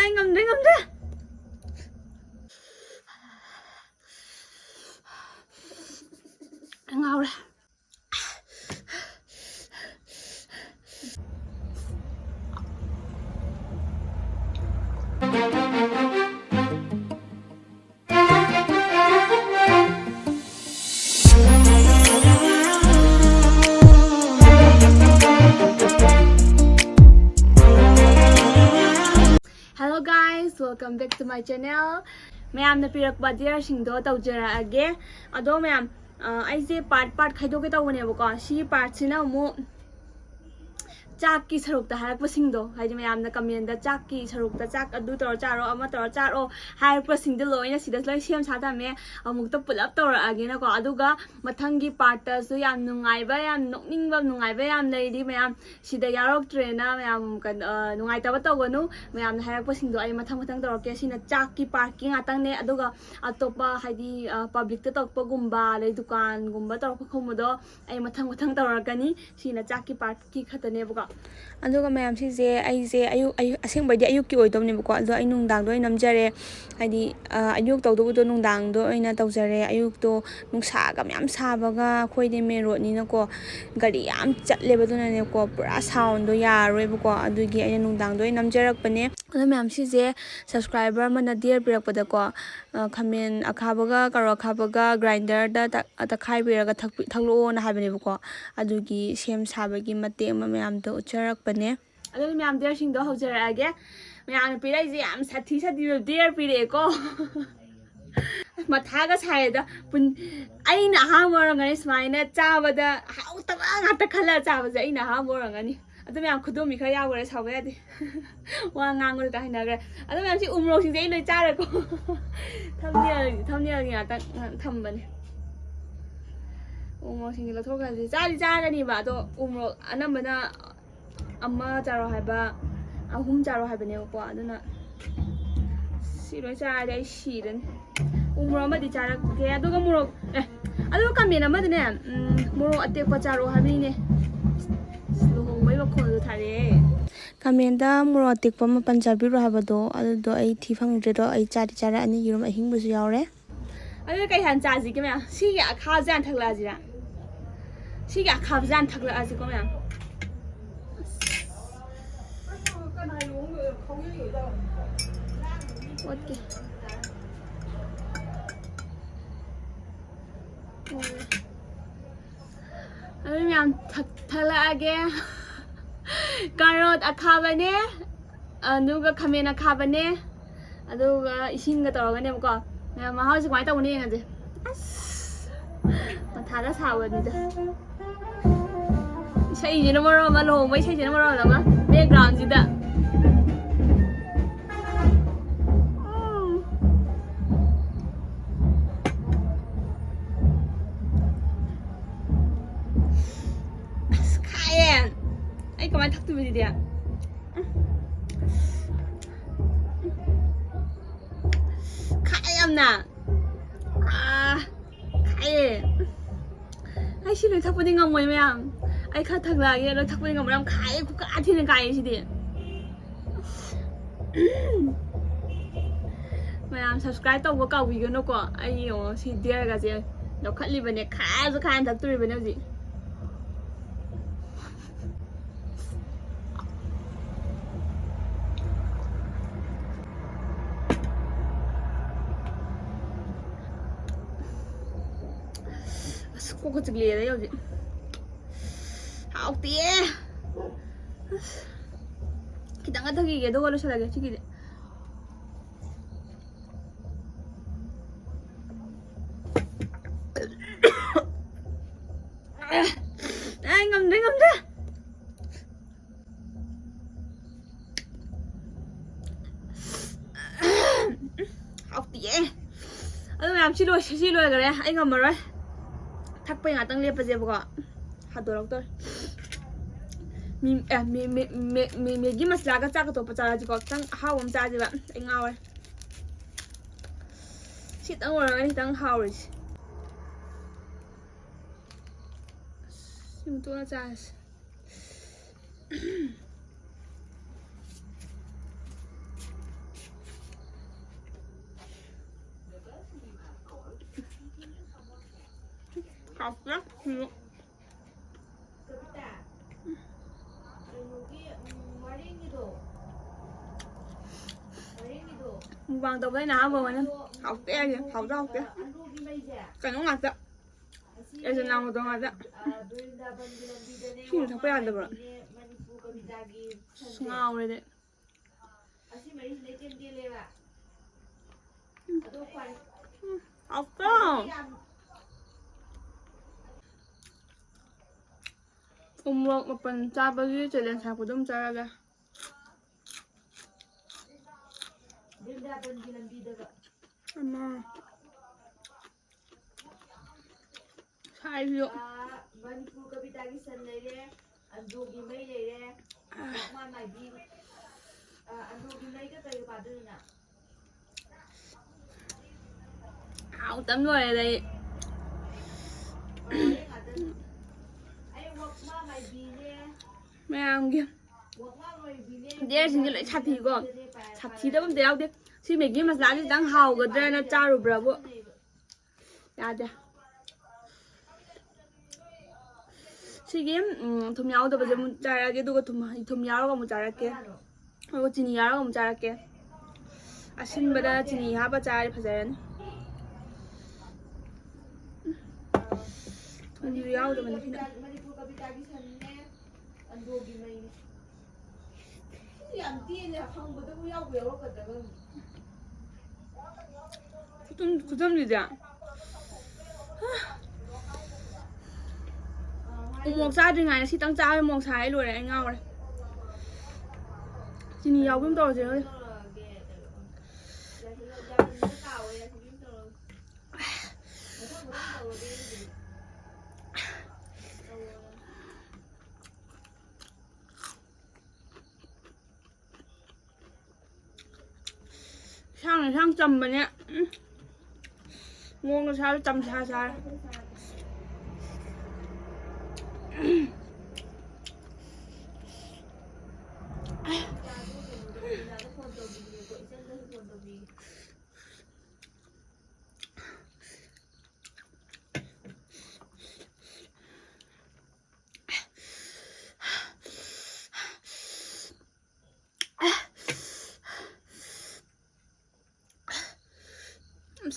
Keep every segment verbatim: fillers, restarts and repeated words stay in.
ꯑꯩ ꯉꯝꯗ꯭ꯔꯦ, ꯉꯝꯗ꯭ꯔꯦ꯫ ꯉꯥꯎꯔꯦ꯫ Hello guys, welcome back to my channel. ꯃꯌꯥꯝꯅ ꯄꯤꯔꯛꯄ ꯗꯤꯌꯔꯁꯤꯡꯗꯣ ꯇꯧꯖꯔꯛꯑꯒꯦ꯫ ꯑꯗꯣ ꯃꯌꯥꯝ, ꯑ, ꯑꯩꯁꯦ ꯄꯥꯔꯠ ꯄꯥꯔꯠ ꯈꯥꯏꯗꯣꯛꯀꯦ ꯇꯧꯕꯅꯦꯕꯀꯣ꯫ ꯁꯤꯒꯤ ꯄꯥꯔꯠꯁꯤꯅ ꯑꯃꯨꯛ ꯆꯥꯛꯀꯤ ꯁꯔꯨꯛꯇ ꯍꯥꯏꯔꯛꯄꯁꯤꯡꯗꯣ, ꯍꯥꯏꯗꯤ ꯃꯌꯥꯝꯅ ꯀꯃꯦꯟꯗ ꯆꯥꯛꯀꯤ ꯁꯔꯨꯛꯇ ꯆꯥꯛ ꯑꯗꯨ ꯇꯧꯔ ꯆꯥꯔꯣ, ꯑꯃ ꯇꯧꯔ ꯆꯥꯔꯣ ꯍꯥꯏꯔꯛꯄꯁꯤꯡꯗꯣ ꯂꯣꯏꯅ ꯁꯤꯗ ꯂꯣꯏ ꯁꯦꯝ ꯁꯥ ꯊꯝꯃꯦ꯫ ꯑꯃꯨꯛꯇ ꯄꯨꯂꯞ ꯇꯧꯔꯛꯑꯒꯦꯅꯀꯣ꯫ ꯑꯗꯨꯒ ꯃꯊꯪꯒꯤ ꯄꯥꯔꯠꯇꯁꯨ ꯌꯥꯝ ꯅꯨꯡꯉꯥꯏꯕ, ꯌꯥꯝ ꯅꯣꯛꯅꯤꯡꯕ, ꯅꯨꯡꯉꯥꯏꯕ ꯌꯥꯝ ꯂꯩꯔꯤ ꯃꯌꯥꯝ꯫ ꯁꯤꯗ ꯌꯥꯎꯔꯛꯇ꯭ꯔꯦꯅ ꯃꯌꯥꯝ ꯀꯩꯅꯣ, ꯑ, ꯅꯨꯡꯉꯥꯏꯇꯕ ꯇꯧꯒꯅꯨ꯫ ꯃꯌꯥꯝꯅ ꯍꯥꯏꯔꯛꯄꯁꯤꯡꯗꯣ ꯑꯩ ꯃꯊꯪ ꯃꯊꯪ ꯇꯧꯔꯛꯀꯦ꯫ ꯁꯤꯅ ꯆꯥꯛꯀꯤ ꯄꯥꯔꯠꯀꯤ ꯉꯥꯛꯇꯪꯅꯦ꯫ ꯑꯗꯨꯒ ꯑꯇꯣꯞꯄ, ꯍꯥꯏꯗꯤ, ꯑ, ꯄꯕ꯭ꯂꯤꯛꯇ ꯇꯧꯔꯛꯄꯒꯨꯝꯕ, ꯑꯗꯩ ꯗꯨꯀꯥꯟꯒꯨꯝꯕ ꯇꯧꯔꯛꯄ ꯈꯣꯠꯄꯗꯣ ꯑꯩ ꯃꯊꯪ ꯃꯊꯪ ꯇꯧꯔꯛꯀꯅꯤ꯫ ꯁꯤꯅ ꯆꯥꯛꯀꯤ ꯄꯥꯔꯠꯀꯤ ꯈꯛꯇꯅꯦꯕꯀꯣ꯫ ꯑꯗꯨꯒ ꯃꯌꯥꯝ, ꯁꯤꯁꯦ ꯑꯩꯁꯦ ꯑꯌꯨꯛ, ꯑꯌꯨꯛ, ꯑꯁꯦꯡꯕꯩꯗꯤ ꯑꯌꯨꯛꯀꯤ ꯑꯣꯏꯗꯧꯅꯦꯕꯀꯣ, ꯑꯗꯣ ꯑꯩ ꯅꯨꯡꯗꯥꯡꯗ ꯑꯣꯏꯅ ꯅꯝꯖꯔꯦ꯫ ꯍꯥꯏꯗꯤ, ꯑ, ꯑꯌꯨꯛ ꯇꯧꯗꯧꯕꯗꯣ ꯅꯨꯡꯗꯥꯡꯗ ꯑꯣꯏꯅ ꯇꯧꯖꯔꯦ꯫ ꯑꯌꯨꯛꯇꯣ ꯅꯨꯡꯁꯥꯒ ꯃꯌꯥꯝ ꯁꯥꯕꯒ, ꯑꯩꯈꯣꯏꯗꯤ ꯃꯦꯟ ꯔꯣꯗꯅꯤꯅꯀꯣ, ꯒꯥꯔꯤ ꯌꯥꯝ ꯆꯠꯂꯦꯕ, ꯑꯗꯨꯅꯅꯦꯀꯣ, ꯄꯨꯔꯥ ꯁꯥꯎꯟꯗꯣ ꯌꯥꯔꯔꯣꯏꯕꯀꯣ꯫ ꯑꯗꯨꯒꯤ ꯑꯩꯅ ꯅꯨꯡꯗꯥꯡꯗ ꯑꯣꯏꯅ ꯅꯝꯖꯔꯛꯄꯅꯦ꯫ ꯑꯗꯣ ꯃꯌꯥꯝ, ꯁꯤꯁꯦ ꯁꯕꯁꯀ꯭ꯔꯥꯏꯕꯔ ꯑꯃꯅ ꯗꯤꯌꯔ ꯄꯤꯔꯛꯄꯗꯀꯣ, ꯑ, ꯈꯥꯃꯦꯟ ꯑꯈꯥꯕꯒ ꯀꯔꯣꯠ ꯑꯈꯥꯕꯒ ꯒ꯭ꯔꯥꯏꯟꯗꯔꯗ ꯇꯛ-, ꯇꯛꯈꯥꯏꯕꯤꯔꯒ ꯊꯛꯄꯤ-, ꯊꯛꯂꯛꯑꯣꯅ ꯍꯥꯏꯕꯅꯦꯕꯀꯣ꯫ ꯑꯗꯨꯒꯤ ꯁꯦꯝ ꯁꯥꯕꯒꯤ ꯃꯇꯦꯛ ꯑꯃ ꯃꯌꯥꯝꯗꯣ ꯎꯠꯆꯔꯛꯄꯅꯦ꯫ ꯑꯗꯨꯅ ꯃꯌꯥꯝ ꯗꯤꯌꯔꯁꯤꯡꯗꯣ ꯍꯧꯖꯔꯛꯑꯒꯦ꯫ ꯃꯌꯥꯝꯅ ꯄꯤꯔꯛꯏꯁꯦ ꯌꯥꯝ ꯁꯥꯊꯤ ꯁꯥꯊꯤꯕ ꯗꯤꯌꯔ ꯄꯤꯔꯛꯑꯦꯀꯣ꯫ ꯃꯊꯥꯒ ꯁꯥꯏꯌꯦꯗ꯫ ꯄꯨꯟ-, ꯑꯩꯅ ꯑꯍꯥꯟꯕ ꯑꯣꯏꯔꯝꯒꯅꯤ ꯁꯨꯃꯥꯏꯅ ꯆꯥꯕꯗ ꯍꯥꯎꯇꯕ ꯉꯥꯛꯇ ꯈꯜꯂꯒ ꯆꯥꯕꯁꯦ ꯑꯩꯅ ꯑꯍꯥꯟꯕ ꯑꯣꯏꯔꯝꯒꯅꯤ꯫ ꯑꯗꯨ ꯃꯌꯥꯝ, ꯈꯨꯗꯣꯝꯕꯤ ꯈꯔ ꯌꯥꯎꯈ꯭ꯔꯦ, ꯁꯥꯎꯕ ꯌꯥꯗꯦ꯫ ꯋꯥ ꯉꯥꯡꯕꯗꯨꯗ ꯍꯩꯅꯈ꯭ꯔꯦ꯫ ꯑꯗꯨ ꯃꯌꯥꯝꯁꯤ ꯎꯃꯣꯔꯣꯛꯁꯤꯡꯁꯦ ꯑꯩ ꯂꯣꯏ ꯆꯥꯔꯦꯀꯣ꯫ ꯊꯝꯅꯦꯜ, ꯊꯝꯅꯦꯜꯒꯤ ꯉꯥꯛꯇꯪ ꯊꯝꯕꯅꯦ꯫ ꯎꯃꯣꯔꯣꯛꯁꯤꯡꯁꯦ ꯂꯧꯊꯣꯛꯈ꯭ꯔꯁꯤ꯫ ꯆꯥꯗꯤ ꯆꯥꯒꯅꯤꯕ, ꯑꯗꯣ ꯎꯃꯣꯔꯣꯛ ꯑꯅꯝꯕꯅ ꯑꯃ ꯆꯥꯔꯣ ꯍꯥꯏꯕ, ꯑꯍꯨꯝ ꯆꯥꯔꯣ ꯍꯥꯏꯕꯅꯦꯕꯀꯣ꯫ ꯑꯗꯨꯅ ꯁꯤ ꯂꯣꯏ ꯆꯥꯔꯗꯤ ꯑꯩ ꯁꯤꯔꯅꯤ꯫ ꯎꯃꯣꯔꯣꯛ ꯑꯃꯗꯤ ꯆꯥꯔꯛꯀꯦ, ꯑꯗꯨꯒ ꯃꯣꯔꯣꯛ, ꯑꯦ, ꯑꯗꯨꯒ ꯀꯃꯦꯟ ꯑꯃꯗꯅꯦ, ꯎꯝ, ꯃꯣꯔꯣꯛ ꯑꯇꯦꯛꯄ ꯆꯥꯔꯛꯑꯣ ꯍꯥꯏꯕꯅꯤꯅꯦ꯫ ꯂꯨꯍꯣꯡꯕꯩ ꯃꯈꯣꯟꯗꯣ ꯊꯥꯔꯛꯑꯦ꯫ ꯈꯥꯃꯦꯟꯗ ꯃꯣꯔꯣꯛ ꯑꯇꯦꯛꯄ ꯃꯥꯄꯟ ꯆꯥꯕꯤꯔꯣ ꯍꯥꯏꯕꯗꯣ, ꯑꯗꯨꯗꯣ ꯑꯩ ꯊꯤ ꯐꯪꯗ꯭ꯔꯦꯗꯣ꯫ ꯑꯩ ꯆꯥꯗꯤ ꯆꯥꯔꯛꯑꯅꯤ, ꯌꯦꯔꯨꯝ ꯑꯍꯤꯡꯕꯁꯨ ꯌꯥꯎꯔꯦ꯫ ꯑꯗꯨꯗꯤ ꯀꯩ ꯍꯥꯟꯅ ꯆꯥꯁꯤꯒꯦ ꯃꯌꯥꯝ? ꯁꯤꯒꯤ ꯑꯈꯥꯕꯁꯦ ꯍꯥꯟꯅ ꯊꯛꯂꯛꯑꯁꯤꯔꯥ? ꯁꯤꯒꯤ ꯑꯈꯥꯕꯁꯦ ꯍꯥꯟꯅ ꯊꯛꯂꯛꯑꯁꯤꯀꯣ ꯃꯌꯥꯝ꯫ ꯑꯣꯠꯀꯦ꯫ ꯑꯗꯨ ꯃꯌꯥꯝ ꯊꯛ-, ꯊꯛꯂꯛꯑꯒꯦ꯫ ꯀꯥꯔꯣꯠ ꯑꯈꯥꯕꯅꯦ, ꯑꯗꯨꯒ ꯈꯥꯃꯦꯟ ꯑꯈꯥꯕꯅꯦ, ꯑꯗꯨꯒ ꯏꯁꯤꯡꯒ ꯇꯧꯔꯒꯅꯦꯕꯀꯣ꯫ ꯃꯌꯥꯝ ꯃꯍꯥꯎꯁꯦ ꯀꯃꯥꯏꯅ ꯇꯧꯕꯅꯣ ꯌꯦꯡꯉꯁꯦ꯫ ꯑꯁ! ꯃꯊꯥꯒ ꯁꯥꯕꯅꯤꯗ꯫ ꯏꯁꯩꯁꯤꯅ ꯃꯔꯣꯟ ꯑꯃ, ꯂꯨꯍꯣꯡꯕ ꯏꯁꯩꯁꯤꯅ ꯃꯔꯣꯟ ꯑꯃ, ꯕꯦꯛꯒ꯭ꯔꯥꯎꯟꯁꯤꯗ꯫ ꯎꯝ꯫ ꯑꯁ, ꯈꯥꯏꯌꯦ꯫ ꯑꯩ ꯀꯃꯥꯏꯅ ꯊꯛꯇꯣꯏꯕ ꯑꯗꯨꯗꯤ? ꯈꯥꯏ ꯌꯥꯝꯅ꯫ ꯑꯥ, ꯈꯥꯏꯌꯦ꯫ ꯑꯩ ꯁꯤ ꯂꯣꯏ ꯊꯛꯄꯗꯤ ꯉꯝꯃꯣꯏ ꯃꯌꯥꯝ꯫ ꯑꯩ ꯈꯔ ꯊꯛꯂꯛꯑꯒꯦ, ꯂꯣꯏ ꯊꯛꯄꯗꯤ ꯉꯝꯃꯣꯏ꯫ ꯌꯥꯝ ꯈꯥꯏꯌꯦ, ꯈꯨꯈꯥ ꯊꯤꯅ ꯈꯥꯏꯌꯦ ꯁꯤꯗꯤ꯫ ꯃꯌꯥꯝ subscribe ꯇꯧꯕ ꯀꯥꯎꯕꯤꯒꯅꯨꯀꯣ꯫ ꯑꯩ ꯌꯦꯡꯉꯣ, ꯁꯤ ꯗꯤꯌꯔꯒꯁꯦ ꯂꯧꯈꯠꯂꯤꯕꯅꯦ, ꯈꯥꯏꯔꯁꯨ ꯈꯥꯏꯅ ꯊꯛꯇꯣꯔꯤꯕꯅꯦ ꯍꯧꯖꯤꯛ꯫ ꯑꯁ, ꯀꯣꯛꯀ ꯆꯤꯛꯂꯛꯑꯦꯗ ꯑꯩ ꯍꯧꯖꯤꯛ꯫ ꯍꯥꯎꯇꯤꯌꯦ꯫ ꯑꯁ, ꯈꯤꯇꯪꯒ ꯊꯛꯈꯤꯒꯦ, ꯑꯗꯨꯒ ꯂꯣꯏꯁꯤꯜꯂꯒꯦ ꯁꯤꯒꯤꯗꯤ꯫ ꯑꯩ ꯉꯝꯗ꯭ꯔꯦ, ꯉꯝꯗ꯭ꯔꯦ꯫ ꯍꯥꯎꯇꯤꯌꯦ꯫ ꯑꯗꯨ ꯃꯌꯥꯝ ꯁꯤ ꯂꯣꯏ-, ꯁꯤ ꯂꯣꯏꯈꯔꯦ꯫ ꯑꯩ ꯉꯝꯃꯔꯣꯏ꯫ ꯊꯛꯄꯩ ꯉꯥꯛꯇꯪ ꯂꯦꯞꯄꯁꯦꯕꯀꯣ꯫ ꯍꯥꯗꯣꯔꯛꯇꯣꯔꯦ꯫ ꯃꯤ-, ꯑꯦ, ꯃꯤ-, ꯃꯤ-, ꯃꯤ-, ꯃꯤ-, ꯃꯦꯒꯤ ꯃꯁꯂꯥꯒ ꯆꯥꯛꯀ ꯇꯣꯠꯄ ꯆꯥꯔꯁꯤꯀꯣ꯫ ꯈꯤꯇꯪ ꯑꯍꯥꯎꯕ ꯑꯃ ꯆꯥꯁꯦꯕ꯫ ꯑꯩ ꯉꯥꯎꯔꯦ꯫ ꯁꯤꯇꯪ ꯑꯣꯏꯔꯒꯅꯤ ꯈꯤꯇꯪ ꯍꯥꯎꯔꯤꯁꯦ꯫ ꯁꯤꯃ ꯇꯣꯠꯂ ꯆꯥꯔꯁꯤ꯫ ꯍꯥꯎꯇꯦ꯫ ꯃꯨꯛꯕꯥꯡ ꯇꯧꯕꯗ ꯑꯩꯅ ꯑꯍꯥꯟꯕ ꯑꯣꯏꯅꯤ꯫ ꯍꯥꯎꯇꯦ ꯍꯥꯏꯁꯦ꯫ ꯍꯥꯎꯇꯦ, ꯍꯥꯎꯇꯦ꯫ ꯀꯩꯅꯣ ꯉꯥꯛꯇ꯫ ꯑꯩꯁꯨ ꯅꯥꯡꯃꯗꯣ ꯉꯥꯛꯇ꯫ ꯏꯁꯤꯡ ꯊꯛꯄ ꯌꯥꯗꯕ꯭ꯔꯥ? ꯑꯁ, ꯉꯥꯎꯔꯦꯗ꯫ ꯑꯁꯤ ꯃꯔꯤꯁꯤꯅ ꯏꯇꯦꯟ ꯇꯦꯜꯂꯦꯕ꯫ ꯑꯗꯣ ꯈ꯭ꯋꯥꯏ ꯎꯝ, ꯍꯥꯎꯇ꯭ꯔꯣ? ꯌꯥꯝ ꯎꯃꯣꯔꯣꯛ ꯃꯄꯜ ꯆꯥꯕꯒꯤ ꯆꯦꯂꯦꯟꯖ ꯍꯥꯞꯄꯗꯣ ꯑꯗꯨꯝ ꯆꯥꯔꯒꯦ꯫ ꯕ꯭ꯔꯤꯟꯗꯥꯕꯟꯒꯤ ꯂꯝꯕꯤꯗꯒ꯫ ꯑꯃ꯫ ꯁꯥꯏꯁꯤꯁꯨ꯫ ꯑꯥ, ꯃꯅꯤꯄꯨꯔ ꯀꯕꯤꯇꯥꯒꯤ ꯁꯟ ꯂꯩꯔꯦ, ꯑꯟꯗ꯭ꯔꯣꯒꯤ ꯃꯩ ꯂꯩꯔꯦ, ꯋꯥꯛꯃꯥ ꯃꯥꯏꯕꯤ, ꯑꯥ, ꯑꯟꯗ꯭ꯔꯣꯒꯤ ꯃꯩꯒ ꯀꯩꯒ ꯄꯥꯗꯣꯏꯅꯣ ꯅꯪ? ꯍꯥꯎꯇꯝ ꯂꯣꯏꯔꯦꯗ ꯑꯩ꯫ ꯑꯥ, ꯍꯣꯔꯦꯟ ꯉꯥꯛꯇꯪ꯫ ꯑꯩ ꯋꯥꯛꯃꯥ ꯃꯥꯏꯕꯤꯅꯦ꯫ ꯃꯌꯥꯝꯒꯤ ꯗ꯭ꯔꯦꯁꯁꯤꯡꯁꯦ ꯂꯣꯏ ꯁꯥꯊꯤꯀꯣ꯫ ꯁꯥꯊꯤꯗꯕ ꯑꯝꯇ ꯌꯥꯎꯗꯦ꯫ ꯁꯤ ꯃꯦꯒꯤ ꯃꯁꯂꯥꯁꯤ ꯈꯤꯇꯪ ꯍꯥꯎꯒꯗ꯭ꯔꯅ ꯆꯥꯔꯨꯕ꯭ꯔꯕꯨ ꯌꯥꯗꯦ꯫ ꯁꯤꯒꯤ, ꯎꯝ, ꯊꯨꯝ ꯌꯥꯎꯗꯕꯁꯦ ꯑꯃꯨꯛ ꯆꯥꯔꯛꯑꯒꯦ, ꯑꯗꯨꯒ ꯊꯨꯝ, ꯊꯨꯝ ꯌꯥꯎꯔꯒ ꯑꯃꯨꯛ ꯆꯥꯔꯛꯀꯦ꯫ ꯑꯗꯨꯒ ꯆꯤꯅꯤ ꯌꯥꯎꯔꯒ ꯑꯃꯨꯛ ꯆꯥꯔꯛꯀꯦ꯫ ꯑꯁꯤꯟꯕꯗ ꯆꯤꯅꯤ ꯍꯥꯞꯄ ꯆꯥꯔꯗꯤ ꯐꯖꯔꯅꯤ꯫ ꯊꯨꯝꯁꯨ ꯌꯥꯎꯗꯕꯅꯤ ꯁꯤꯅ꯫ ꯃꯅꯤꯄꯨꯔ ꯀꯕꯤꯇꯥꯒꯤ ꯁꯟꯅꯦ, ꯑꯟꯗ꯭ꯔꯣꯒꯤ ꯃꯩꯅꯦ꯫ ꯌꯥꯝ ꯇꯦꯜꯂꯦ, ꯍꯪꯕꯗꯕꯨ ꯌꯥꯎꯕꯨ ꯌꯥꯎꯔꯛꯀꯗ꯭ꯔꯥ ꯈꯪꯗꯦ꯫ ꯈꯨꯇꯨꯝ-, ꯈꯨꯇꯨꯝꯁꯤꯗꯤ꯫ ꯎꯃꯣꯔꯣꯛ ꯆꯥꯗ꯭ꯔꯤꯉꯩꯗ ꯁꯤꯇꯪ ꯆꯥꯕ ꯃꯣꯔꯣꯛ ꯁꯥꯏ ꯂꯣꯏꯔꯦ, ꯑꯩ ꯉꯥꯎꯔꯦ꯫ ꯆꯤꯅꯤ ꯌꯥꯎꯕꯤ ꯑꯃ ꯇꯧꯔꯁꯤꯔ ꯈꯪꯗꯦ꯫ ꯏꯟꯁꯥꯡ, ꯏꯟꯁꯥꯡ ꯆꯝꯕꯅꯦ꯫ ꯎꯝ꯫ ꯃꯑꯣꯡꯗ ꯁꯥꯔ ꯆꯝꯁꯥ ꯁꯥꯔ꯫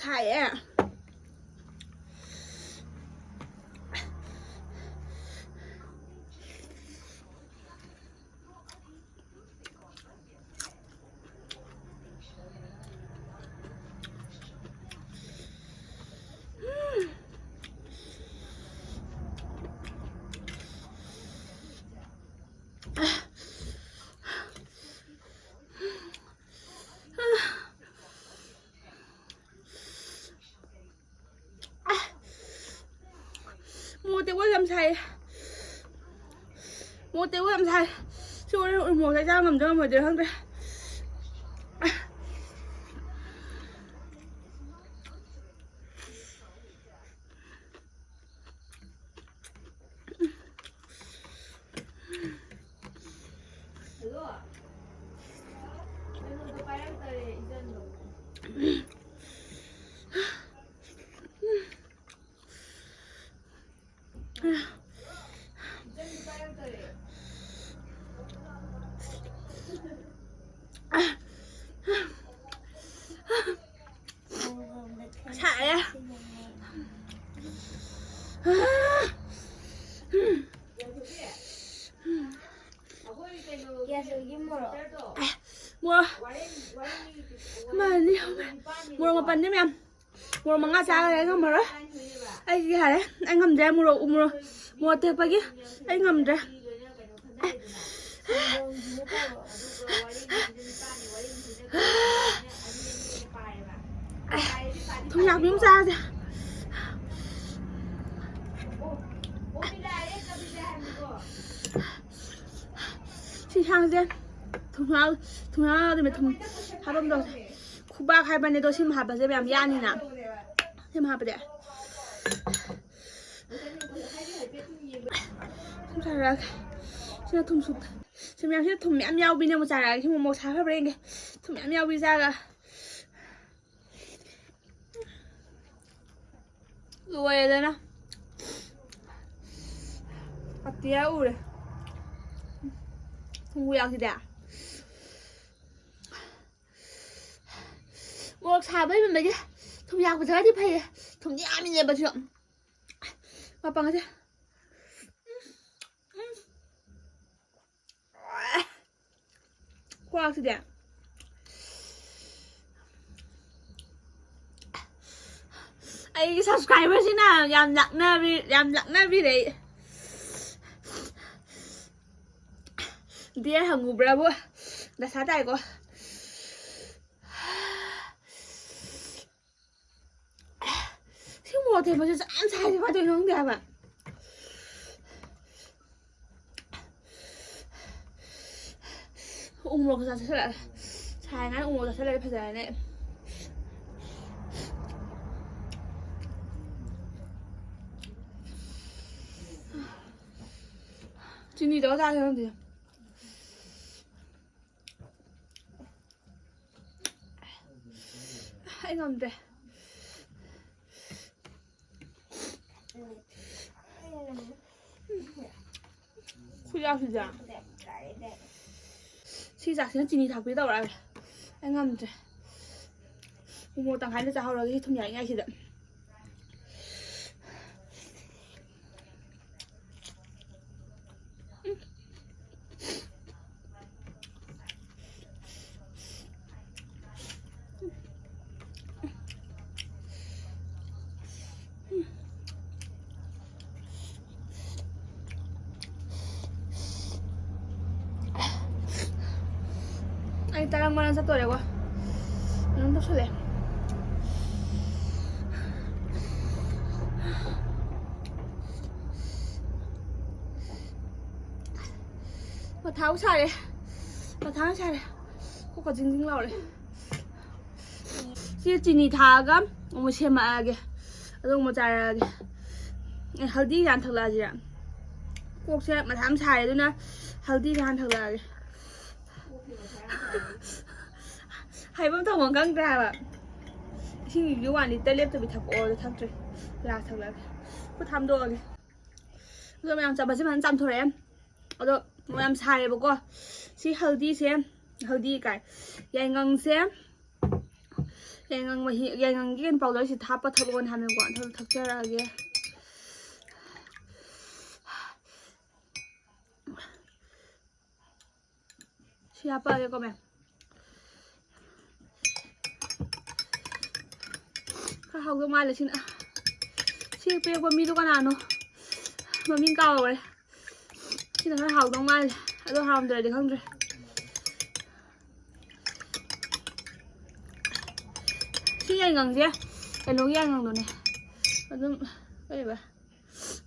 ꯁꯥꯏꯌꯦ꯫ ꯃꯣꯔꯣꯛ ꯇꯦꯛꯄ ꯌꯥꯝ ꯁꯥꯏꯌꯦ꯫ ꯃꯣꯔꯣꯛ ꯇꯦꯛꯄ ꯌꯥꯝ ꯁꯥꯏ꯫ ꯁꯤ ꯍꯣꯔꯦꯟ ꯎꯃꯣꯔꯣꯛꯁꯦ ꯆꯥ ꯉꯝꯗꯣꯏꯔꯥ ꯉꯝꯃꯣꯏꯗꯣꯏꯔꯥ ꯈꯪꯗ꯭ꯔꯦ꯫ ꯁꯥꯏꯌꯦ꯫ ꯃꯣꯔꯣꯛ ꯃꯥꯅꯤ꯫ ꯃꯣꯔꯣꯛ ꯃꯄꯟꯅꯤ ꯃꯌꯥꯝ꯫ ꯃꯣꯔꯣꯛ ꯃꯉꯥ ꯆꯥꯈ꯭ꯔꯦ, ꯑꯩ ꯉꯝꯃꯔꯣꯏ꯫ ꯑꯩ ꯌꯥꯔꯦ, ꯑꯩ ꯉꯝꯗ꯭ꯔꯦ꯫ ꯃꯣꯔꯣꯛ ꯎ ꯃꯣꯔꯣꯛ ꯃꯣꯔꯣꯛ ꯑꯇꯦꯛꯄꯒꯤ ꯑꯩ ꯉꯝꯗ꯭ꯔꯦ꯫ ꯊꯨꯝꯌꯥꯛꯄꯤ ꯑꯃ ꯆꯥꯁꯦ꯫ ꯁꯤ ꯁꯥꯡꯁꯦ ꯊꯨꯝꯌꯥꯛ ꯊꯨꯝꯌꯥꯛ ꯌꯥꯎꯗꯕ ꯊꯨꯝ ꯍꯥꯞꯐꯝ ꯇꯧꯁꯦ꯫ ꯈꯨꯕꯥꯛ ꯍꯥꯏꯕꯅꯦ ꯑꯗꯣ, ꯁꯤꯃ ꯍꯥꯞꯄꯁꯦ ꯃꯌꯥꯝ ꯌꯥꯅꯤꯅ꯫ ꯁꯤꯃ ꯍꯥꯞꯄꯗꯤ ꯁꯨꯝ ꯁꯥꯔꯛꯑꯒꯦ꯫ ꯁꯤꯅ ꯊꯨꯝ ꯁꯨꯞ-, ꯁꯤ ꯃꯌꯥꯝꯁꯤꯅ ꯊꯨꯝ ꯃꯌꯥꯝ ꯌꯥꯎꯕꯤꯅꯦ꯫ ꯑꯃꯨꯛ ꯆꯥꯔꯛꯑꯒꯦ꯫ ꯁꯤ ꯃꯣꯃꯣ ꯁꯥꯈ꯭ꯔꯕ꯭ꯔꯥ ꯌꯦꯡꯒꯦ꯫ ꯊꯨꯝ ꯃꯌꯥꯝ ꯌꯥꯎꯕꯤ ꯆꯥꯒ ꯂꯣꯏꯔꯦꯗꯅ꯫ ꯑꯇꯤꯌꯥ ꯎꯔꯦ꯫ ꯊꯨꯝꯕꯨ ꯌꯥꯛꯁꯤꯗꯤ꯫ ꯃꯣꯔꯣꯛ ꯁꯥꯕ ꯍꯦꯟꯃꯟꯕꯒꯤ ꯊꯨꯝ ꯌꯥꯛꯄꯁꯤꯒꯗꯤ ꯐꯩꯌꯦ꯫ ꯊꯨꯝꯗꯤ ꯌꯥꯝꯃꯤꯅꯦꯕ ꯁꯤꯁꯨ꯫ ꯃꯄꯪꯁꯦ꯫ ꯀ꯭ꯋꯥꯛꯁꯤꯗꯤ ꯑꯩꯒꯤ subscriberꯁꯤꯅ ꯌꯥꯝ ꯂꯥꯛꯅꯕꯤ, ꯌꯥꯝ ꯂꯥꯛꯅꯕꯤꯔꯦ ꯑꯩ꯫ Dare ꯍꯪꯉꯨꯕ꯭ꯔꯥꯕꯨ ꯗꯁꯥ ꯇꯥꯏꯀꯣ꯫ ꯁꯤ ꯃꯣꯔꯣꯛ ꯑꯇꯦꯛꯄꯁꯦ ꯌꯥꯝ ꯁꯥꯏꯁꯦ ꯀꯃꯥꯏꯅ ꯇꯧꯔꯤꯅꯣ ꯈꯪꯗꯦ ꯍꯥꯏꯕ꯫ ꯎ ꯃꯣꯔꯣꯛ ꯆꯥꯁꯤꯜꯂꯛꯑꯦ꯫ ꯁꯥꯏ ꯉꯥꯏ ꯎ ꯃꯣꯔꯣꯛ ꯆꯥꯁꯤꯜꯂꯗꯤ ꯐꯖꯔꯅꯤ꯫ ꯆꯤꯅꯤ ꯇꯧꯔ ꯆꯥꯁꯤꯔ ꯈꯪꯗꯦ꯫ ꯑꯩ ꯉꯝꯗ꯭ꯔꯦ꯫ ꯈꯨꯌꯥꯛꯁꯤꯗ꯫ ꯁꯤ ꯆꯥꯛꯁꯤꯅ ꯆꯤꯅꯤ ꯊꯥꯛꯄꯤ ꯇꯧꯔꯛꯑꯒꯦ꯫ ꯑꯩ ꯉꯝꯗ꯭ꯔꯦ꯫ ꯎꯃꯣꯔꯣꯛ ꯇꯪꯈꯥꯏꯗ ꯆꯥꯍꯧꯔꯒꯦ ꯁꯤ ꯊꯨꯝ ꯌꯥꯛꯏꯉꯥꯏꯁꯤꯗ꯫ ꯑꯩ ꯇꯔꯪ ꯃꯔꯪ ꯆꯠꯇꯣꯔꯦꯀꯣ꯫ ꯀꯩꯅꯣꯝ ꯇꯧꯁꯜꯂꯦ꯫ ꯃꯊꯥꯕꯨ ꯁꯥꯔꯦ꯫ ꯃꯊꯥ ꯁꯥꯔꯦ꯫ ꯀꯣꯛꯀ ꯖꯤꯡ ꯖꯤꯡ ꯂꯥꯎꯔꯦ꯫ ꯁꯤ ꯆꯤꯅꯤ ꯊꯥꯛꯑꯒ ꯑꯃꯨꯛ ꯁꯦꯝꯃꯛꯑꯒꯦ꯫ ꯑꯗꯨꯒ ꯑꯃꯨꯛ ꯆꯥꯔꯛꯑꯒꯦ꯫ ꯑꯦ, ꯍꯜꯗꯤ ꯍꯥꯟꯅ ꯊꯛꯂꯛꯑꯁꯤꯔ? ꯀꯣꯛꯁꯦ ꯃꯊꯥ ꯌꯥꯝ ꯁꯥꯔꯦ, ꯑꯗꯨꯅ ꯍꯜꯗꯤꯁꯦ ꯍꯥꯟꯅ ꯊꯛꯂꯛꯑꯒꯦ꯫ ꯍꯥꯏꯐꯝ ꯇꯧꯐꯝ ꯈꯪꯗ꯭ꯔꯦ ꯍꯥꯏꯕ꯫ ꯏꯁꯤꯡꯁꯤꯁꯨ ꯋꯥꯟ ꯂꯤꯇꯔ ꯂꯦꯞꯇꯕꯤ ꯊꯛꯑꯣ, ꯑꯗꯨ ꯊꯛꯇ꯭ꯔꯦ꯫ ꯒ꯭ꯂꯥꯁ ꯊꯛꯂꯛꯑꯒꯦ꯫ ꯈꯨꯠ ꯍꯥꯝꯗꯣꯛꯑꯒꯦ꯫ ꯑꯗꯣ ꯃꯌꯥꯝ ꯆꯥꯕꯁꯦ ꯐꯖꯅ ꯆꯥꯝꯊꯣꯔꯛꯑꯦ꯫ ꯑꯗꯣ ꯃꯣꯔꯣꯛ ꯌꯥꯝ ꯁꯥꯔꯦꯕꯀꯣ꯫ ꯁꯤ ꯍꯜꯗꯤꯁꯦ, ꯍꯜꯗꯤ ꯀꯥꯏ, ꯌꯥꯏꯉꯪꯁꯦ ꯌꯥꯏꯉꯪ ꯃꯍꯤ, ꯌꯥꯏꯉꯪꯒꯤ ꯀꯩꯅꯣ powder ꯁꯤ ꯍꯥꯞꯄ ꯊꯛꯑꯣꯅ ꯍꯥꯏꯕꯅꯤꯀꯣ꯫ ꯑꯗꯨ ꯊꯛꯆꯔꯛꯑꯒꯦ꯫ ꯁꯤ ꯍꯥꯞꯄꯛꯑꯒꯦꯀꯣ ꯃꯌꯥꯝ꯫ ꯈꯔ ꯍꯥꯎꯗꯧ ꯃꯥꯜꯂꯦ ꯁꯤꯅ꯫ ꯁꯤ ꯄꯤꯔꯛꯄ ꯃꯤꯗꯣ ꯀꯅꯥꯅꯣ? ꯃꯃꯤꯡ ꯀꯥꯎꯈ꯭ꯔꯦ꯫ ꯁꯤꯅ ꯈꯔ ꯍꯥꯎꯗꯧ ꯃꯥꯜꯂꯦ꯫ ꯑꯗꯣ ꯍꯥꯎꯔꯝꯗ꯭ꯔꯗꯤ ꯈꯪꯗ꯭ꯔꯦ꯫ ꯁꯤ ꯌꯥꯏꯉꯪꯁꯦ ꯀꯩꯅꯣꯒꯤ ꯌꯥꯏꯉꯪꯗꯨꯅꯦ꯫ ꯑꯗꯨꯝ ꯀꯩꯕ?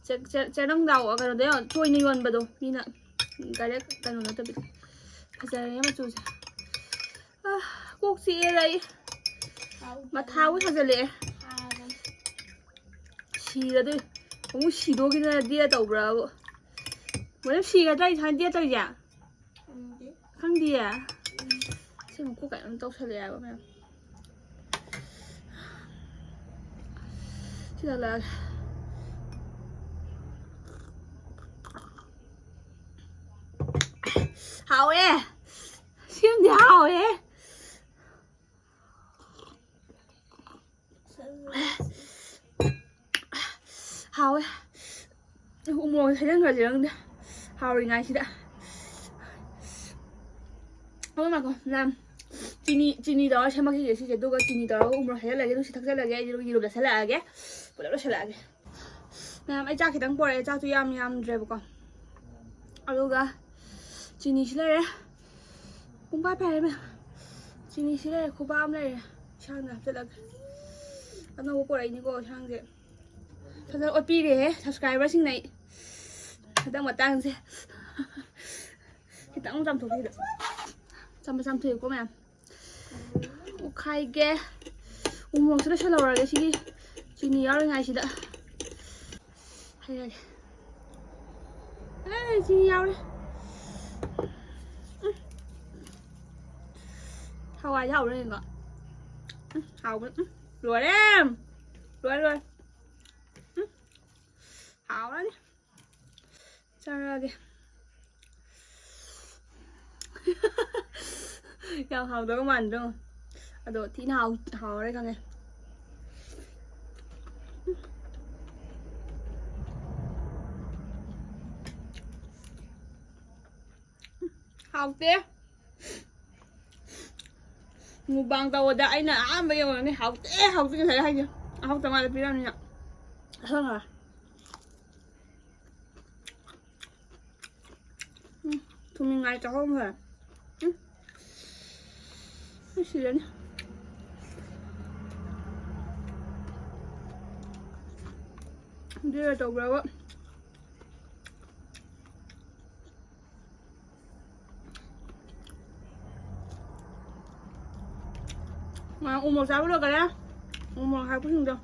ꯆꯦ-, ꯆꯦ-, ꯆꯦꯔꯪꯗꯥꯎ ꯀꯩꯅꯣꯗ ꯌꯥꯝ ꯇꯣꯏꯅ ꯌꯣꯟꯕꯗꯣ, ꯃꯤꯅ direct ꯀꯩꯅꯣ ꯅꯠꯇꯕꯤꯗ꯫ ꯐꯖꯔꯦ ꯃꯆꯨꯁꯦ꯫ ꯑ, ꯀꯣꯛ ꯆꯤꯛꯑꯦꯗ ꯑꯩ꯫ ꯃꯊꯥꯕꯨ ꯁꯥꯖꯜꯂꯛꯑꯦ꯫ ꯁꯤꯔꯗꯣꯏ꯫ ꯑꯃꯨꯛ ꯁꯤꯗꯣꯛꯈꯤꯗꯅ ꯗꯦꯠ ꯇꯧꯕ꯭ꯔꯥꯕꯨ꯫ ꯃꯣꯏꯅ ꯁꯤꯒꯗ꯭ꯔꯥ ꯑꯩ ꯁꯨꯃꯥꯏꯅ ꯗꯦꯠ ꯇꯧꯔꯤꯁꯦ? ꯈꯪꯗꯤꯌꯦ꯫ ꯁꯤ ꯑꯃꯨꯛ ꯀꯣꯛ ꯀꯩꯅꯣꯝ ꯇꯧꯁꯜꯂꯛꯑꯦꯕ ꯃꯌꯥꯝ꯫ ꯁꯤ ꯂꯧꯔꯛꯑꯒꯦ꯫ ꯍꯥꯎꯋꯦ꯫ ꯁꯤꯃꯗꯤ ꯍꯥꯎꯋꯦ꯫ ꯍꯥꯎꯋꯦ꯫ ꯎ ꯃꯣꯔꯣꯛ ꯍꯩꯖꯤꯟꯈ꯭ꯔꯁꯤꯔ ꯈꯪꯗꯦ꯫ ꯍꯥꯎꯔꯤꯉꯥꯏꯁꯤꯗ꯫ ꯑꯣ ꯉꯥꯏꯈꯣ, ꯃꯌꯥꯝ꯫ ꯆꯤꯅꯤ, ꯆꯤꯅꯤ ꯇꯧꯔ ꯁꯦꯝꯃꯛꯈꯤꯒꯦ ꯁꯤꯁꯦ꯫ ꯑꯗꯨꯒ ꯆꯤꯅꯤ ꯇꯧꯔꯒ ꯎ ꯃꯣꯔꯣꯛ ꯍꯩꯖꯤꯜꯂꯒꯦ꯫ ꯑꯗꯨꯒ ꯁꯤ ꯊꯛꯆꯜꯂꯒꯦ꯫ ꯑꯩ ꯌꯦꯔꯨꯝ ꯆꯥꯁꯤꯜꯂꯛꯑꯒꯦ꯫ ꯄꯨꯂꯞ ꯂꯣꯏꯁꯤꯜꯂꯛꯑꯒꯦ꯫ ꯃꯌꯥꯝ, ꯑꯩ ꯆꯥꯛ ꯈꯤꯇꯪ ꯄꯣꯔꯛꯑꯦ꯫ ꯆꯥꯛꯇꯣ ꯌꯥꯝ ꯌꯥꯝꯗ꯭ꯔꯦꯕꯀꯣ꯫ ꯑꯗꯨꯒ ꯆꯤꯅꯤꯁꯤ ꯂꯩꯔꯦ꯫ ꯄꯨꯡ ꯐꯥ ꯐꯥꯔꯦ ꯃꯌꯥꯝ꯫ ꯆꯤꯅꯤꯁꯤ ꯂꯩꯔꯦ꯫ ꯈꯨꯕꯥꯛ ꯑꯃ ꯂꯩꯔꯦ꯫ ꯏꯁꯥꯡꯗ ꯍꯥꯞꯆꯤꯜꯂꯒ꯫ ꯑꯅꯧꯕ ꯄꯣꯔꯛꯏꯅꯤꯀꯣ ꯏꯁꯥꯡꯁꯦ꯫ ꯐꯖꯅ ꯑꯣꯠꯄꯤꯔꯦꯍꯦ subscriberꯁꯤꯡꯅ ꯑꯩ꯫ ꯍꯟꯗꯛ ꯃꯇꯥꯡꯁꯦ꯫ ꯈꯤꯇꯪ ꯆꯥꯝꯊꯣꯛꯄꯤꯔꯣ꯫ ꯆꯥꯝꯕ ꯆꯥꯝꯊꯣꯛꯑꯦꯀꯣ ꯃꯌꯥꯝ꯫ ꯑꯣꯠꯈꯥꯏꯒꯦ꯫ ꯎ ꯃꯣꯔꯣꯛꯁꯦ ꯂꯣꯏꯁꯤꯜꯍꯧꯔꯒꯦ ꯁꯤꯒꯤ ꯆꯤꯅꯤ ꯌꯥꯎꯔꯤꯉꯩꯁꯤꯗ꯫ ꯍꯩꯔꯒꯦ꯫ ꯑꯦ, ꯆꯤꯅꯤ ꯌꯥꯎꯔꯦ꯫ ꯎꯝ꯫ ꯍꯋꯥꯏꯗꯤ ꯍꯥꯎꯕꯅꯤꯀꯣ꯫ ꯎꯝ, ꯍꯥꯎꯕꯅꯤ꯫ ꯎꯝ, ꯂꯣꯏꯔꯦ꯫ ꯂꯣꯏꯔꯦ, ꯂꯣꯏꯔꯦ꯫ ꯎꯝ꯫ ꯍꯥꯎꯔꯅꯤ꯫ ꯆꯥꯔꯛꯑꯒꯦ꯫ ꯌꯥꯝ ꯍꯥꯎꯗꯧꯕ ꯃꯥꯟꯗ꯭ꯔꯣ? ꯑꯗꯣ ꯊꯤꯅ ꯍꯥꯎ-, ꯍꯥꯎꯔꯦ ꯈꯪꯉꯦ꯫ ꯍꯥꯎꯇꯦ꯫ ꯃꯨꯛꯕꯥꯡ ꯇꯧꯕꯗ ꯑꯩꯅ ꯑꯍꯥꯟꯕ ꯌꯦꯡꯉꯨꯔꯅꯤ꯫ ꯍꯥꯎꯇꯦ, ꯍꯥꯎꯇꯦ ꯉꯁꯥꯏ ꯍꯥꯏꯁꯦ꯫ ꯑꯍꯥꯎꯇ ꯃꯥꯜꯂꯦ ꯄꯤꯔꯝꯅꯤꯅ꯫ ꯑꯁꯪꯕ꯫ ꯎꯝ, ꯊꯨꯝꯃꯤꯉꯥꯏ ꯆꯥꯍꯧꯕ ꯐꯔꯦ꯫ ꯎꯝ꯫ ꯑꯩ ꯁꯤꯔꯅꯤ꯫ ꯑꯗꯨꯒ ꯇꯧꯕ꯭ꯔꯕ? ꯉꯔꯥꯡ ꯎꯃꯣꯔꯣꯛ ꯆꯥꯕ ꯂꯣꯏꯈꯔꯦ꯫ ꯎꯃꯣꯔꯣꯛ ꯍꯥꯏꯔꯛꯄꯁꯤꯡꯗꯣ꯫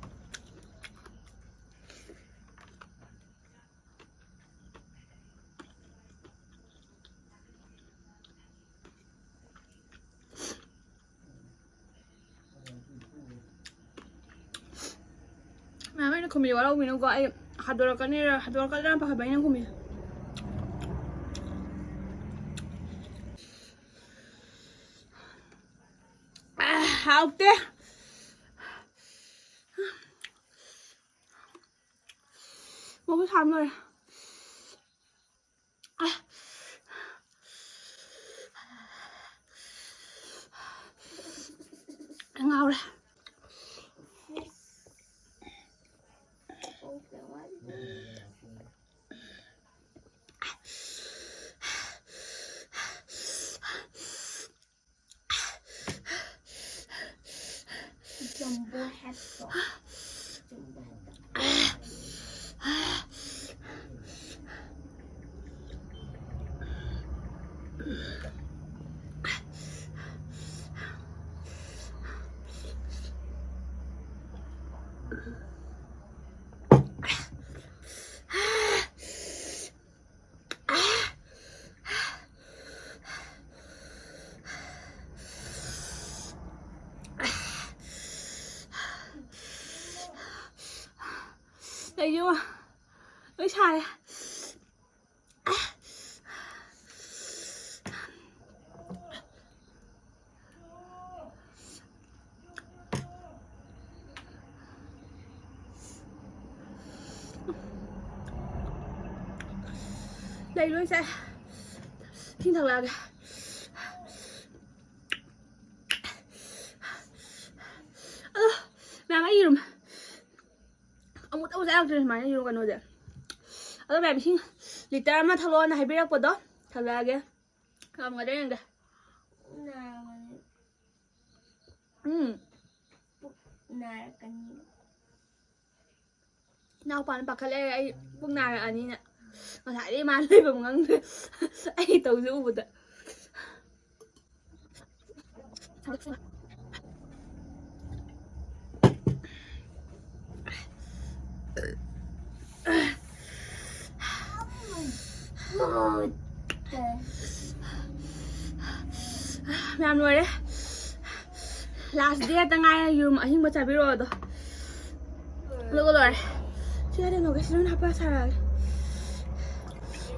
ꯃꯌꯥꯝ ꯑꯩꯅ ꯈꯨꯝꯕꯤ ꯋꯥꯔꯧꯕꯤꯅꯨꯀꯣ, ꯑꯩ ꯍꯟꯗꯣꯔꯛꯀꯅꯤꯔ ꯍꯟꯗꯣꯔꯛꯀꯗ꯭ꯔꯥ ꯄꯥꯈꯠꯄ ꯑꯩꯅ ꯈꯨꯝꯕꯤ꯫ ꯑꯥ, ꯍꯥꯎꯇꯦ꯫ ꯃꯈꯨꯠ ꯁꯥꯕ ꯂꯣꯏꯔꯦ꯫ ꯑꯥ꯫ ꯉꯥꯎꯔꯦ꯫ Jumbo head sauce. Jumbo head sauce. ꯑꯩꯁꯨ ꯂꯣꯏ ꯁꯥꯔꯦ꯫ ꯂꯩ ꯂꯣꯏ ꯆꯥꯏ꯫ ꯏꯁꯤꯡ ꯊꯛꯂꯛꯑꯒꯦ꯫ ꯑꯗꯣ ꯃꯌꯥꯝ, ꯑꯩ ꯌꯦꯔꯨꯝ ꯑꯃꯨꯛꯇꯕꯨ ꯆꯥꯔꯛꯇ꯭ꯔꯤ ꯁꯨꯃꯥꯏꯅ, ꯌꯦꯔꯨꯝ ꯀꯩꯅꯣꯁꯦ꯫ ꯑꯗꯣ ꯃꯌꯥꯝ, ꯏꯁꯤꯡ ꯂꯤꯇꯔ ꯑꯃ ꯊꯛꯂꯛꯑꯣꯅ ꯍꯥꯏꯕꯤꯔꯛꯄꯗꯣ ꯊꯛꯂꯛꯑꯒꯦ꯫ ꯉꯝꯒꯗ꯭ꯔꯥ ꯌꯦꯡꯒꯦ꯫ ꯎꯝ꯫ ꯄꯨꯛ ꯅꯥꯔꯛꯀꯅꯤ꯫ ꯏꯅꯥꯎꯄꯥꯅ ꯄꯥꯈꯠꯂꯦ ꯑꯩ ꯄꯨꯛ ꯅꯥꯔꯛꯑꯅꯤꯅ꯫ ꯉꯁꯥꯏꯗꯩ ꯃꯥ ꯂꯩꯐꯝ ꯈꯪꯗ꯭ꯔꯦ꯫ ꯑꯩ ꯇꯧꯁꯦ ꯎꯕꯗ꯫ ꯃꯌꯥꯝ ꯂꯣꯏꯔꯦ꯫ Last day ꯉꯥꯛꯇ ꯉꯥꯏꯔꯦ, ꯌꯦꯔꯨꯝ ꯑꯍꯤꯡꯕ ꯆꯥꯕꯤꯔꯛꯑꯣ ꯑꯗꯣ꯫ ꯑꯗꯨꯒ ꯂꯣꯏꯔꯦ꯫ ꯁꯤ ꯀꯥꯏꯗꯅꯣ ꯁꯤꯗ ꯑꯣꯏꯅ ꯍꯥꯞꯄ ꯁꯥꯔꯛꯑꯒꯦ꯫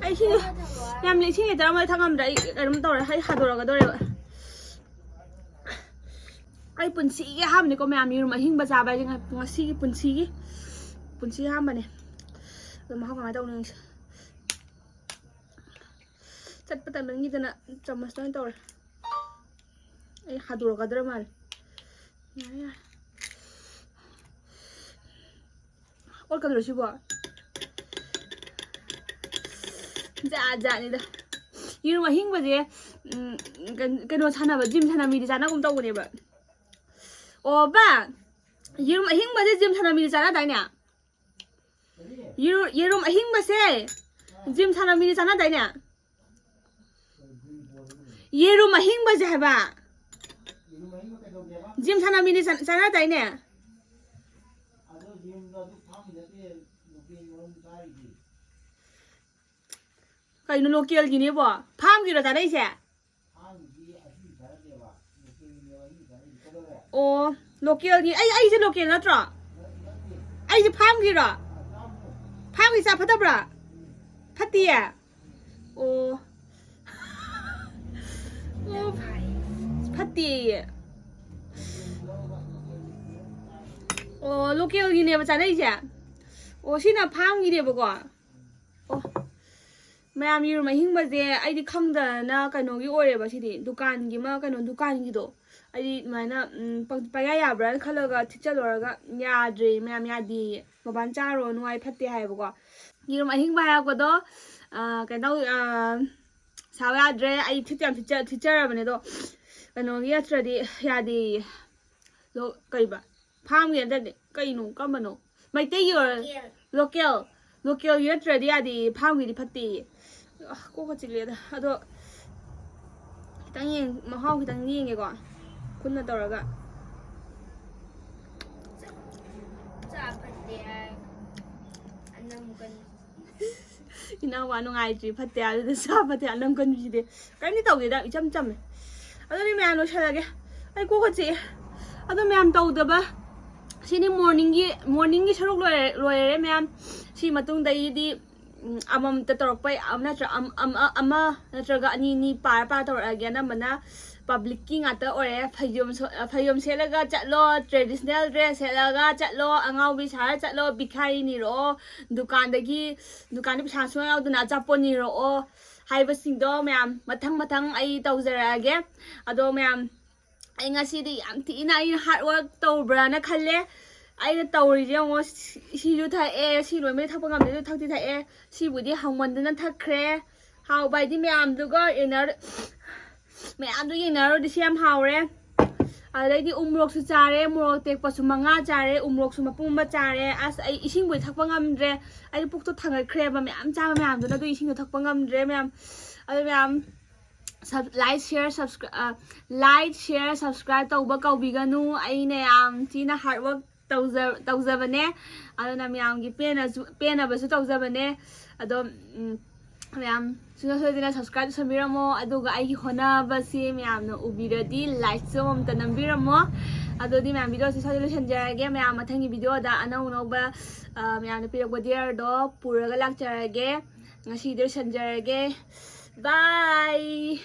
ꯑꯩ ꯁꯤ ꯌꯥꯝ ꯏꯁꯤꯡ ꯂꯤꯇꯔ ꯑꯃ ꯊꯛꯉꯝꯗ꯭ꯔꯦ꯫ ꯑꯩ ꯀꯩꯅꯣꯝ ꯇꯧꯔꯦ꯫ ꯑꯩ ꯍꯥꯗꯣꯔꯛꯀꯗꯧꯔꯦꯕ꯫ ꯑꯩ ꯄꯨꯟꯁꯤꯒꯤ ꯑꯍꯥꯟꯕꯅꯤꯀꯣ ꯃꯌꯥꯝ, ꯌꯦꯔꯨꯝ ꯑꯍꯤꯡꯕ ꯆꯥꯕ ꯍꯥꯏꯁꯦ꯫ ꯉ-, ꯉꯁꯤꯒꯤ ꯄꯨꯟꯁꯤꯒꯤ, ꯄꯨꯟꯁꯤꯒꯤ ꯑꯍꯥꯟꯕꯅꯦ꯫ ꯑꯗꯣ ꯃꯍꯥꯎ ꯀꯃꯥꯏꯅ ꯇꯧꯅꯤ ꯌꯦꯡꯁꯦ꯫ ꯆꯠꯄ ꯇꯟꯃꯟꯈꯤꯗꯅ ꯆꯥꯃꯁꯇ ꯑꯣꯏꯅ ꯇꯧꯔꯦ꯫ ꯑꯩ ꯍꯥꯗꯣꯔꯛꯀꯗ꯭ꯔꯥ ꯃꯥꯜꯂꯦ꯫ ꯌꯥꯔꯦ, ꯌꯥꯔꯦ꯫ ꯑꯣꯠꯀꯗꯧꯔꯣ ꯁꯤꯕꯣ? ꯖꯥꯠ ꯖꯥꯠꯅꯤꯗ꯫ ꯌꯦꯔꯨꯝ ꯑꯍꯤꯡꯕꯁꯦ, ꯎꯝ, ꯀꯩ-, ꯀꯩꯅꯣ ꯁꯥꯟꯅꯕ, ꯖꯤꯝ ꯁꯥꯟꯅꯕ ꯃꯤꯗꯤ ꯆꯥꯅꯒꯨꯝ ꯇꯧꯕꯅꯦꯕ꯫ ꯑꯣ ꯕꯥ, ꯌꯦꯔꯨꯝ ꯑꯍꯤꯡꯕꯁꯦ ꯖꯤꯝ ꯁꯥꯟꯅꯕ ꯃꯤꯗꯤ ꯆꯥꯅꯗꯥꯏꯅꯦ? ꯌꯦꯔꯨ-, ꯌꯦꯔꯨꯝ ꯑꯍꯤꯡꯕꯁꯦ ꯖꯤꯝ ꯁꯥꯟꯅꯕ ꯃꯤꯗꯤ ꯆꯥꯅꯗꯥꯏꯅꯦ? ꯌꯦꯔꯨꯝ ꯑꯍꯤꯡꯕꯁꯦ ꯍꯥꯏꯕ꯫ ꯖꯤꯝ ꯁꯥꯟꯅꯕ ꯃꯤꯗꯤ ꯆꯥ-, ꯆꯥꯅꯗꯥꯏꯅꯦ? ꯀꯩꯅꯣ ꯂꯣꯀꯦꯜꯒꯤꯅꯦꯕꯣ? ꯐꯥꯝꯒꯤꯔꯣ ꯆꯥꯅꯩꯁꯦ? ꯑꯣ, ꯂꯣꯀꯦꯜꯒꯤ꯫ ꯑꯩ, ꯑꯩꯁꯦ ꯂꯣꯀꯦꯜ ꯅꯠꯇ꯭ꯔꯣ? ꯑꯩꯁꯦ ꯐꯥꯝꯒꯤꯔꯣ? ꯐꯥꯝꯒꯤ ꯆꯥ ꯐꯠꯇꯕ꯭ꯔꯥ? ꯐꯠꯇꯤꯌꯦ? ꯑꯣ꯫ ꯑꯣ, ꯐꯠꯇꯦꯌꯦ꯫ ꯑꯣ, ꯂꯣꯀꯦꯜꯒꯤꯅꯦꯕ ꯆꯥꯅꯩꯁꯦ? ꯑꯣ, ꯁꯤꯅ ꯐꯥꯝꯒꯤꯅꯦꯕꯀꯣ? ꯑꯣ꯫ ꯃꯌꯥꯝ, ꯌꯦꯔꯨꯝ ꯑꯍꯤꯡꯕꯁꯦ ꯑꯩꯗꯤ ꯈꯪꯗꯅ ꯀꯩꯅꯣꯒꯤ ꯑꯣꯏꯔꯦꯕ ꯁꯤꯗꯤ, ꯗꯨꯀꯥꯟꯒꯤ ꯑꯃ ꯀꯩꯅꯣ, ꯗꯨꯀꯥꯟꯒꯤꯗꯣ꯫ ꯑꯩꯗꯤ ꯑꯗꯨꯃꯥꯏꯅ, ꯎꯝ, ꯄꯪ-, ꯄꯪꯌꯥ ꯌꯥꯕ꯭ꯔꯥꯅ ꯈꯜꯂꯒ ꯊꯤꯠꯆꯜꯂꯨꯔꯒ ꯌꯥꯗ꯭ꯔꯦ ꯃꯌꯥꯝ, ꯌꯥꯗꯦꯌꯦ꯫ ꯃꯄꯥꯟ ꯆꯥꯔꯣ, ꯅꯨꯡꯉꯥꯏ ꯐꯠꯇꯦ ꯍꯥꯏꯌꯦꯕꯀꯣ꯫ ꯌꯦꯔꯨꯝ ꯑꯍꯤꯡꯕ ꯍꯥꯏꯔꯛꯄꯗꯣ, ꯑ, ꯀꯩꯅꯣ, ꯑ, ꯁꯥꯕ ꯌꯥꯗ꯭ꯔꯦ꯫ ꯑꯩ ꯊꯤꯠ ꯌꯥꯝ ꯊꯤꯠꯆ-, ꯊꯤꯠꯆꯔꯕꯅꯦ ꯑꯗꯣ꯫ ꯀꯩꯅꯣꯒꯤ ꯅꯠꯇ꯭ꯔꯗꯤ ꯌꯥꯗꯦꯌꯦ꯫ ꯂꯣ-, ꯀꯩꯕ? ꯐꯥꯝꯒꯤ ꯅꯠꯇꯗꯤ ꯀꯩꯅꯣ? ꯀꯔꯝꯕꯅꯣ? ꯃꯩꯇꯩꯒꯤ ꯑꯣꯏꯔ-, ꯂꯣꯀꯦꯜ꯫ ꯂꯣꯀꯦꯜꯒꯤ ꯅꯠꯇ꯭ꯔꯗꯤ ꯌꯥꯗꯦꯌꯦ, ꯐꯥꯝꯒꯤꯗꯤ ꯐꯠꯇꯦꯌꯦ꯫ ꯑ, ꯀꯣꯛꯀ ꯆꯤꯛꯂꯦꯗ꯫ ꯑꯗꯣ ꯈꯤꯇꯪ ꯌꯦꯡ-, ꯃꯍꯥꯎ ꯈꯤꯇꯪ ꯌꯦꯡꯒꯦꯀꯣ, ꯈꯨꯠꯅ ꯇꯧꯔꯒ꯫ ꯆꯥ ꯐꯠꯇꯦ ꯍꯥꯏ꯫ ꯑꯅꯝ ꯀꯟ-, ꯏꯅꯥꯎꯄꯥ ꯅꯨꯡꯉꯥꯏꯇ꯭ꯔꯤ, ꯐꯠꯇꯦ ꯍꯥꯏꯕꯗꯨꯗ ꯆꯥ ꯐꯠꯇꯦ, ꯑꯅꯝ ꯀꯟꯕꯤꯁꯤꯗꯤ꯫ ꯀꯔꯤꯝꯇ ꯇꯧꯗꯦꯗ, ꯏꯆꯝ ꯆꯝꯃꯦ꯫ ꯑꯗꯨꯗꯤ ꯃꯌꯥꯝ ꯂꯣꯏꯁꯤꯜꯂꯒꯦ, ꯑꯩ ꯀꯣꯛꯀ ꯆꯤꯛꯑꯦ꯫ ꯑꯗꯣ ꯃꯌꯥꯝ ꯇꯧꯗꯕ, ꯁꯤꯅꯤ ꯃꯣꯔꯅꯤꯡꯒꯤ, ꯃꯣꯔꯅꯤꯡꯒꯤ ꯁꯔꯨꯛ ꯂꯣꯏꯔꯦ, ꯂꯣꯏꯔꯦ ꯃꯌꯥꯝ꯫ ꯁꯤ ꯃꯇꯨꯡꯗꯒꯤꯗꯤ, ꯎꯝ, ꯑꯃꯃꯝꯇ ꯇꯧꯔꯛꯄ ꯌꯥ-, ꯅꯠꯇ꯭ꯔ ꯑꯝ-, ꯑꯝ-, ꯑ-, ꯑꯃ ꯅꯠꯇ꯭ꯔꯒ ꯑꯅꯤ, ꯑꯅꯤ ꯄꯥꯔ ꯄꯥꯔ ꯇꯧꯔꯛꯑꯒꯦ꯫ ꯑꯅꯝꯕꯅ ꯄꯕ꯭ꯂꯤꯛꯀꯤ ꯉꯥꯛꯇ ꯑꯣꯏꯔꯦ꯫ ꯐꯩꯖꯣꯝ ꯁꯣ-, ꯑ, ꯐꯩꯖꯣꯝ ꯁꯦꯠꯂꯒ ꯆꯠꯂꯣ, ꯇ꯭ꯔꯦꯗꯤꯁꯅꯦꯜ ꯗ꯭ꯔꯦꯁ ꯁꯦꯠꯂꯒ ꯆꯠꯂꯣ, ꯑꯉꯥꯎꯕꯤ ꯁꯥꯔ ꯆꯠꯂꯣ, ꯚꯤꯈꯥꯔꯤ ꯅꯤꯔꯛꯑꯣ, ꯗꯨꯀꯥꯟꯗꯒꯤ, ꯗꯨꯀꯥꯟꯗ ꯄꯩꯁꯥ ꯁꯨꯡꯌꯥꯎ ꯌꯥꯎꯗꯅ ꯑꯆꯥꯄꯣꯠ ꯅꯤꯔꯛꯑꯣ ꯍꯥꯏꯕꯁꯤꯡꯗꯣ ꯃꯌꯥꯝ ꯃꯊꯪ ꯃꯊꯪ ꯑꯩ ꯇꯧꯖꯔꯛꯑꯒꯦ꯫ ꯑꯗꯣ ꯃꯌꯥꯝ, ꯑꯩ ꯉꯁꯤꯗꯤ ꯌꯥꯝ ꯊꯤꯅ ꯑꯩꯅ ꯍꯥꯔꯗ ꯋꯥꯔꯛ ꯇꯧꯕ꯭ꯔꯥꯅ ꯈꯜꯂꯦ꯫ ꯑꯩꯅ ꯇꯧꯔꯤꯁꯦ ꯌꯦꯡꯉꯣ, ꯁꯤ-, ꯁꯤꯁꯨ ꯊꯛꯑꯦ, ꯁꯤ ꯂꯣꯏꯃꯛ ꯊꯛꯄ ꯉꯝꯗꯦ, ꯑꯗꯨ ꯊꯛꯇꯤ ꯊꯛꯑꯦ꯫ ꯁꯤꯕꯨꯗꯤ ꯍꯥꯎꯃꯟꯗꯅ ꯊꯛꯈ꯭ꯔꯦ꯫ ꯍꯥꯎꯕ ꯍꯥꯏꯗꯤ ꯃꯌꯥꯝꯗꯨꯒ ꯌꯦꯡꯅꯔ-, ꯃꯌꯥꯝꯗꯨ ꯌꯦꯡꯅꯔꯨꯔꯗꯤ ꯁꯤ ꯌꯥꯝ ꯍꯥꯎꯔꯦ꯫ ꯑꯗꯩꯗꯤ ꯎꯃꯣꯔꯣꯛꯁꯨ ꯆꯥꯔꯦ, ꯃꯣꯔꯣꯛ ꯇꯦꯛꯄꯁꯨ ꯃꯉꯥ ꯆꯥꯔꯦ, ꯎꯃꯣꯔꯣꯛꯁꯨ ꯃꯄꯨꯝ ꯑꯃ ꯆꯥꯔꯦ꯫ ꯑꯁ, ꯑꯩ ꯏꯁꯤꯡꯕꯨꯗꯤ ꯊꯛꯄ ꯉꯝꯗ꯭ꯔꯦ, ꯑꯩ ꯄꯨꯛꯇꯣ ꯊꯥꯡꯒꯠꯈ꯭ꯔꯦꯕ ꯃꯌꯥꯝ ꯆꯥꯕ ꯃꯌꯥꯝꯗꯨꯅ, ꯑꯗꯨ ꯏꯁꯤꯡꯗꯣ ꯊꯛꯄ ꯉꯝꯗ꯭ꯔꯦ ꯃꯌꯥꯝ꯫ ꯑꯗꯨ ꯃꯌꯥꯝ, ꯁꯕ-, like, share, subscri-, ꯑ, like, share, subscribe ꯇꯧꯕ ꯀꯥꯎꯕꯤꯒꯅꯨ꯫ ꯑꯩꯅ ꯌꯥꯝ ꯊꯤꯅ ꯍꯥꯔꯗ ꯋꯥꯔꯛ ꯇꯧꯖ-, ꯇꯧꯖꯕꯅꯦ꯫ ꯑꯗꯨꯅ ꯃꯌꯥꯝꯒꯤ ꯄꯦꯟꯅꯁꯨ, ꯄꯦꯟꯅꯕꯁꯨ ꯇꯧꯖꯕꯅꯦ꯫ ꯑꯗꯣ, ꯎꯝ, ꯃꯌꯥꯝ ꯁꯨꯡꯁꯣꯏ ꯁꯣꯏꯗꯅ subscribe ꯇꯧꯁꯟꯕꯤꯔꯝꯃꯣ꯫ ꯑꯗꯨꯒ ꯑꯩꯒꯤ ꯍꯣꯠꯅꯕꯁꯤ ꯃꯌꯥꯝꯅ ꯎꯕꯤꯔꯗꯤ like ꯁꯨ ꯑꯃꯨꯛꯇ ꯅꯝꯕꯤꯔꯝꯃꯣ꯫ ꯑꯗꯨꯗꯤ ꯃꯌꯥꯝ video ꯁꯤ ꯁ꯭ꯋꯥꯏꯗ ꯂꯣꯏꯁꯤꯟꯖꯔꯒꯦ꯫ ꯃꯌꯥꯝ ꯃꯊꯪꯒꯤ video ꯗ ꯑꯅꯧ ꯑꯅꯧꯕ, ꯑ, ꯃꯌꯥꯝꯅ ꯄꯤꯔꯛꯄ dare ꯗꯣ ꯄꯨꯔꯒ ꯂꯥꯛꯆꯔꯒꯦ꯫ ꯉꯁꯤꯒꯤꯗꯤ ꯂꯣꯏꯁꯤꯟꯖꯔꯒꯦ꯫ Bye꯫